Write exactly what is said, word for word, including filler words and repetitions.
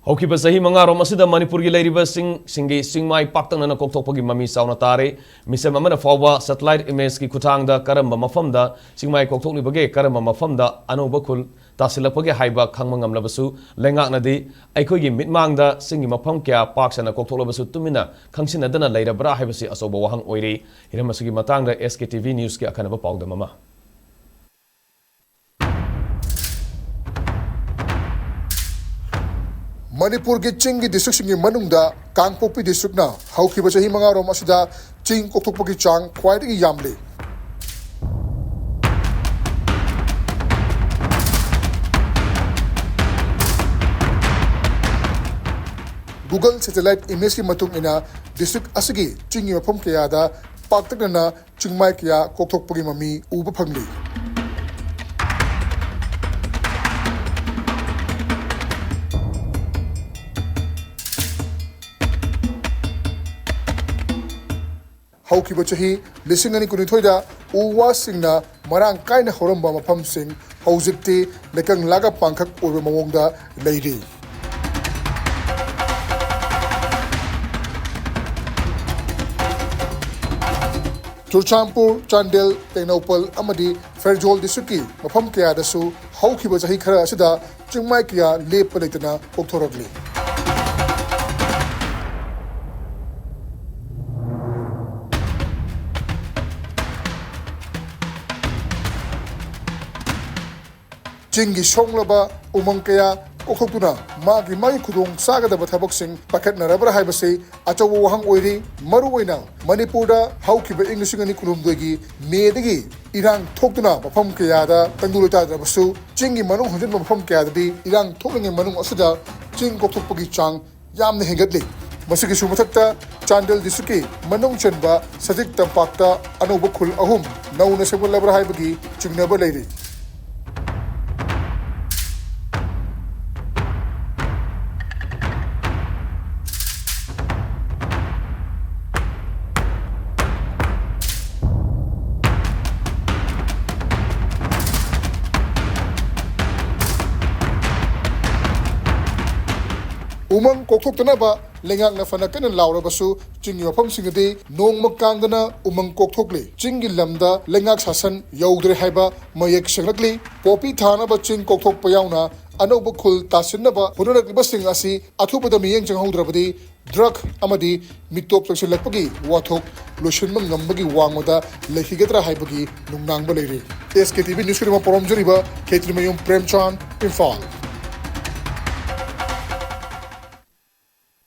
ꯍꯧꯈꯤꯕ ꯆꯍꯤ ꯃꯉꯥꯔꯣꯝ ꯑꯁꯤꯗ ꯃꯅꯤꯄꯨꯔꯒꯤ ꯂꯩꯔꯤꯕꯁꯤꯡ, ꯁꯤꯡꯒꯤ ꯆꯤꯡꯃꯥꯏ ꯄꯥꯛꯇꯛꯅꯅ ꯀꯣꯛꯊꯣꯛꯄꯒꯤ ꯃꯃꯤ ꯆꯥꯎꯅ ꯇꯥꯔꯦ꯫ ꯃꯤꯁꯝ ꯑꯃꯅ ꯐꯥꯎꯕ satellite image ꯀꯤ ꯈꯨꯠꯊꯥꯡꯗ ꯀꯔꯝꯕ ꯃꯐꯝꯗ ꯆꯤꯡꯃꯥꯏ ꯀꯣꯛꯊꯣꯛꯂꯤꯕꯒꯦ, ꯀꯔꯝꯕ ꯃꯐꯝꯗ ꯑꯅꯧꯕ ꯈꯨꯜ ꯇꯥꯁꯤꯜꯂꯛꯄꯒꯦ ꯍꯥꯏꯕ ꯈꯪꯕ ꯉꯝꯂꯕꯁꯨ, ꯂꯩꯉꯥꯛꯅꯗꯤ ꯑꯩꯈꯣꯏꯒꯤ ꯃꯤꯠꯃꯥꯡꯗ ꯆꯤꯡꯒꯤ ꯃꯐꯝ ꯀꯌꯥ ꯄꯥꯛ ꯁꯟꯅ ꯀꯣꯛꯊꯣꯛꯂꯕꯁꯨ ꯇꯨꯃꯤꯟꯅ ꯈꯪꯁꯤꯟꯅꯗꯅ ꯂꯩꯔꯕ꯭ꯔꯥ ꯍꯥꯏꯕꯁꯤ ꯑꯆꯧꯕ ꯋꯥꯍꯪ ꯑꯣꯏꯔꯤ꯫ ꯍꯤꯔꯝ ꯑꯁꯤꯒꯤ ꯃꯇꯥꯡꯗ S K T V News ꯀꯤ ꯑꯈꯟꯅꯕ ꯄꯥꯎꯗꯝ ꯑꯃ꯫ ꯃꯅꯤꯄꯨꯔꯒꯤ ꯆꯤꯡꯒꯤ district ꯁꯤꯡꯒꯤ ꯃꯅꯨꯡꯗ ꯀꯥꯡꯄꯣꯛꯄꯤ district ꯅ ꯍꯧꯈꯤꯕ ꯆꯍꯤ ꯃꯉꯥꯔꯣꯝ ꯑꯁꯤꯗ ꯆꯤꯡ ꯀꯣꯛꯊꯣꯛꯄꯒꯤ ꯆꯥꯡ ꯈ꯭ꯋꯥꯏꯗꯒꯤ ꯌꯥꯝꯂꯤ꯫ Google satellite image ꯀꯤ ꯃꯇꯨꯡ ꯏꯟꯅ, district ꯑꯁꯤꯒꯤ ꯆꯤꯡꯒꯤ ꯃꯐꯝ ꯀꯌꯥꯗ ꯄꯥꯛꯇꯛꯅꯅ ꯆꯤꯡꯃꯥꯏ ꯀꯌꯥ ꯀꯣꯛꯊꯣꯛꯄꯒꯤ ꯃꯃꯤ ꯎꯕ ꯐꯪꯂꯤ꯫ ꯍꯧꯈꯤꯕ ꯆꯍꯤ ꯂꯤꯁꯤꯡ ꯑꯅꯤ ꯀꯨꯟꯅꯤꯊꯣꯏꯗ ꯎ ꯋꯥꯁꯤꯡꯅ ꯃꯔꯥꯡ ꯀꯥꯏꯅ ꯍꯧꯔꯝꯕ ꯃꯐꯝꯁꯤꯡ ꯍꯧꯖꯤꯛꯇꯤ ꯂꯩꯀꯪꯂꯥꯒ ꯄꯥꯡꯈꯛ ꯑꯣꯏꯕ ꯃꯑꯣꯡꯗ ꯂꯩꯔꯤ꯫ ꯆꯨꯔꯆꯥꯟꯄꯨꯔ, ꯆꯥꯟꯗꯦꯜ, ꯇꯦꯡꯅꯧꯄꯜ ꯑꯃꯗꯤ ꯐꯦꯔꯖꯣꯜ district ꯀꯤ ꯃꯐꯝ ꯀꯌꯥꯗꯁꯨ ꯍꯧꯈꯤꯕ ꯆꯍꯤ ꯈꯔ ꯑꯁꯤꯗ ꯆꯤꯡꯃꯥꯏ ꯀꯌꯥ ꯂꯦꯞꯄ ꯂꯩꯇꯅ ꯀꯣꯛꯊꯣꯔꯛꯂꯤ꯫ ꯆꯤꯡꯒꯤ ꯁꯣꯡꯂꯕ ꯎꯃꯪ ꯀꯌꯥ ꯀꯣꯛꯊꯣꯛꯇꯨꯅ ꯃꯥꯒꯤ ꯃꯥꯒꯤ ꯈꯨꯗꯣꯡ ꯆꯥꯒꯗꯕ ꯊꯕꯛꯁꯤꯡ ꯄꯥꯏꯈꯠꯅꯔꯕ꯭ꯔꯥ ꯍꯥꯏꯕꯁꯤ ꯑꯆꯧꯕ ꯋꯥꯍꯪ ꯑꯣꯏꯔꯤ꯫ ꯃꯔꯨꯑꯣꯏꯅ ꯃꯅꯤꯄꯨꯔꯗ ꯍꯧꯈꯤꯕ ꯏꯪ ꯂꯤꯁꯤꯡ ꯑꯅꯤ ꯀꯨꯟꯍꯨꯝꯗꯣꯏꯒꯤ ꯃꯦꯗꯒꯤ ꯏꯔꯥꯡ ꯊꯣꯛꯇꯨꯅ ꯃꯐꯝ ꯀꯌꯥꯗ ꯇꯪꯗꯨ ꯂꯩꯇꯥꯗ꯭ꯔꯕꯁꯨ, ꯆꯤꯡꯒꯤ ꯃꯅꯨꯡ ꯍꯟꯖꯤꯟꯕ ꯃꯐꯝ ꯀꯌꯥꯗꯗꯤ ꯏꯔꯥꯡ ꯊꯣꯛꯂꯤꯉꯩ ꯃꯅꯨꯡ ꯑꯁꯤꯗ ꯆꯤꯡ ꯀꯣꯛꯊꯣꯛꯄꯒꯤ ꯆꯥꯡ ꯌꯥꯝꯅ ꯍꯦꯟꯒꯠꯂꯤ꯫ ꯃꯁꯤꯒꯤꯁꯨ ꯃꯊꯛꯇ ꯆꯥꯟꯗꯦꯜ district ꯀꯤ ꯃꯅꯨꯡ ꯆꯟꯕ ꯁꯖꯤꯛ ꯇꯝꯄꯥꯛꯇ ꯑꯅꯧꯕ ꯈꯨꯜ ꯑꯍꯨꯝ ꯅꯧꯅ ꯁꯦꯝꯒꯠꯂꯕ꯭ꯔꯥ ꯍꯥꯏꯕꯒꯤ ꯆꯤꯡꯅꯕ ꯂꯩꯔꯤ꯫ ꯎꯃꯪ ꯀꯣꯛꯊꯣꯛꯇꯅꯕ ꯂꯩꯉꯥꯛꯅ ꯐꯅ ꯀꯟꯅ ꯂꯥꯎꯔꯕꯁꯨ, ꯆꯤꯡꯒꯤ ꯃꯐꯝꯁꯤꯡꯗꯗꯤ ꯅꯣꯡꯃ ꯀꯥꯡꯗꯅ ꯎꯃꯪ ꯀꯣꯛꯊꯣꯛꯂꯤ꯫ ꯆꯤꯡꯒꯤ ꯂꯝꯗ ꯂꯩꯉꯥꯛ ꯁꯥꯁꯟ ꯌꯧꯗ꯭ꯔꯦ ꯍꯥꯏꯕ ꯃꯌꯦꯛ ꯁꯦꯡꯂꯛꯂꯤ꯫ ꯄꯣꯄꯤ ꯊꯥꯅꯕ ꯆꯤꯡ ꯀꯣꯛꯊꯣꯛꯄ ꯌꯥꯎꯅ ꯑꯅꯧꯕ ꯈꯨꯜ ꯇꯥꯁꯤꯟꯅꯕ ꯍꯣꯠꯅꯔꯛꯂꯤꯕꯁꯤꯡ ꯑꯁꯤ ꯑꯊꯨꯕꯗ ꯃꯤꯠꯌꯦꯡ ꯆꯪꯍꯧꯗ꯭ꯔꯕꯗꯤ ꯗ꯭ꯔꯒ ꯑꯃꯗꯤ ꯃꯤꯇꯣꯞ ꯆꯪꯁꯤꯜꯂꯛꯄꯒꯤ ꯋꯥꯊꯣꯛ ꯂꯣꯏꯁꯤꯟꯕ ꯉꯝꯕꯒꯤ ꯋꯥꯡꯃꯗ ꯂꯩꯈꯤꯒꯗ꯭ꯔꯥ ꯍꯥꯏꯕꯒꯤ ꯅꯨꯡꯅꯥꯡꯕ ꯂꯩꯔꯤ꯫ ꯑꯦꯁ ꯀꯦ ꯇꯤ ꯚꯤ ꯅ꯭ꯌꯨꯁꯀꯤꯗꯃꯛ ꯄꯥꯎꯔꯝꯖꯔꯤꯕ ꯈꯦꯇ꯭ꯔꯤꯃꯌꯨꯝ ꯄ꯭ꯔꯦꯝꯆꯥꯟ, ꯏꯝꯐꯥꯜ꯫